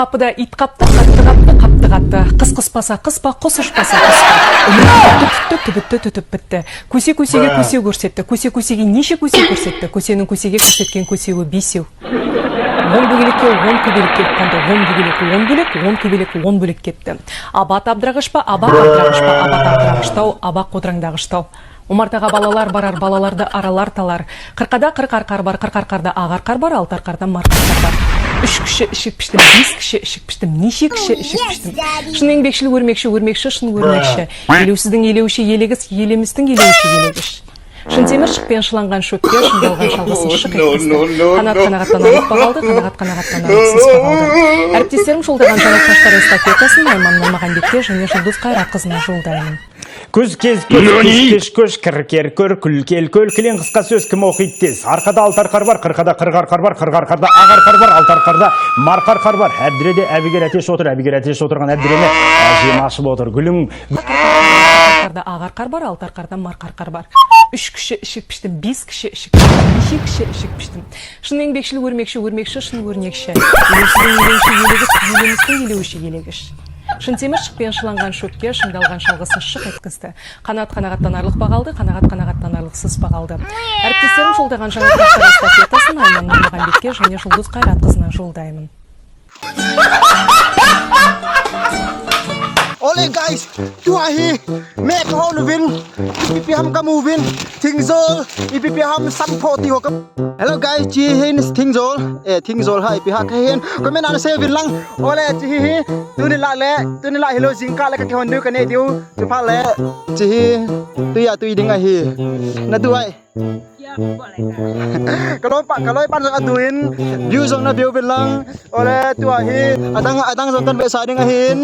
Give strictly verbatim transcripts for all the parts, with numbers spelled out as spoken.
Kapıda it kaptı, kattı kaptı, kaptı kattı. Kıs kıspasa kıspa, kosış pasa kospa. Ömür bitti, tüttü, tübüttü, tütüp bitti. Kuse kusege kuse görsetti, kuse kusege neshe kuse görsetti. Kusenin kusege körsetken kusevi besev. On bögelek on köbelek kelip kondı, on bögelek on bölek, on köbelek on bölek ketti. Abat abdırağışpa, abat abdırağışpa, abat abdırağıştau, abat qodrangdağıştau. Umartağa balalar barar, balalarda aralar talar. Qırqada qırq arqar bar, qırq arqarda aq arqar bar, altı arqarda marq arqar bar. Üç kişi işik pişti, bes kişi işik pişti, neshe kişi işik pişti. Şın engbekşil örmekşi, örmekşi şın örmekşi. Elevsizdiñ elevişi elegiz, elemizdiñ elevişi elegiz. Şın temir şıqpen şılanğan şöpke, şındalğan şalğısı şıq etkizdi. Qanaat qanaatlanarlıq bağaldı, qanaat qanaatlanarlıqsız bağaldı. Aripteslerim joldağan jaña taşlar estafetasın Ayman Nurmagambetke jäne Julduz Qayrat qızına joldayman. Küz kez köz, küz kez köz, kir ker kör, kül kel köl, kilen qısqa söz, kim oqıydı tez. Arqada altı arqar bar, qırqada qırq arqar bar, qırq arqarda aq arqar bar, altı arqarda marq arqar bar. Her direde Abiger ateş otır, Abiger ateş otırğan her direni Azim aşıp otır. Gülüm. Qırq arqarda aq arqar bar, altı arqarda marq arqar bar. Üç kişi işik pişti, bes kişi işik pişti, neshe kişi işik pişti. Şın engbekşil örmekşi, örmekşi şın örnekşi. Elevsizdiñ elevişi elegiz, elemizdiñ elevişi elegiz. Şın temir şıqpen şılanğan şöpke, şındalğan şalğısı şıq etkizdi. Qanaat qanaatlanarlıq bağaldı, qanaat qanaatlanarlıqsız bağaldı. Aripteslerim joldağan jaña taşlar estafetasın Ayman Nurmagambetke jäne Julduz Qayrat qızına joldayman. Ole guys, tua hi, me kahon uvin, ipi ipi ham kamu uvin, Thingjol, ipi ipi ham sampho ti ho ka. Hello guys, chi hin Thingjol, eh, Thingjol ha ipi ha kahin, comment ana sei uvin lang. Ole chi hi hi, tuni lah le, tuni lah hilou jingkah le kakihon diu kanei diu, chuphat le, chi hi, tui a tui ding ahi. Nadu ai. Kaloipa, kaloipan jong atuin, view jong naveu uvin lang. Ole tua hi, adang, adang jong kanvetsah ding ahin.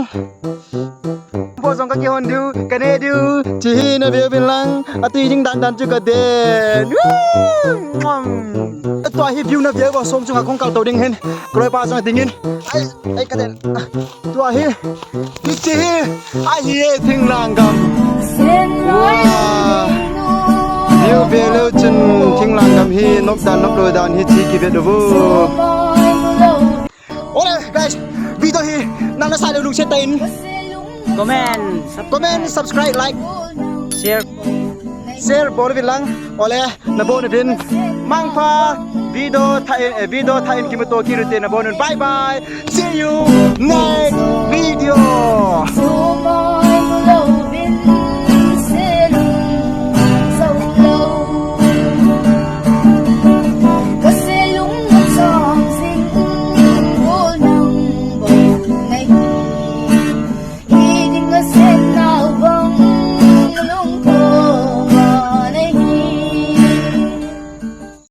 Bo jong kakihon diu, kanei diu. Chi hi naveu uvin lang. Atui ding dan dan chu kaden. Woo! Tua hi view naveu uva som chunga kong kaltou ding hin. Kaloipa jong dingin. Ai, ai kaden. Tua hi, hiche hi, ahi e thinglhang gam. Wow. View ve leu chun thinglhang gam hi nop dan nop lou dan hiche kivet uvo. Alright guys, video hi nana sa leu lungset tah in comment, comment, subscribe, like, share. Share bol uvin lang. Ole, nabon uvin. Mangpha, video tha in, eh, video tha in kimuto kit ute nabon un. Bye bye. See you next video.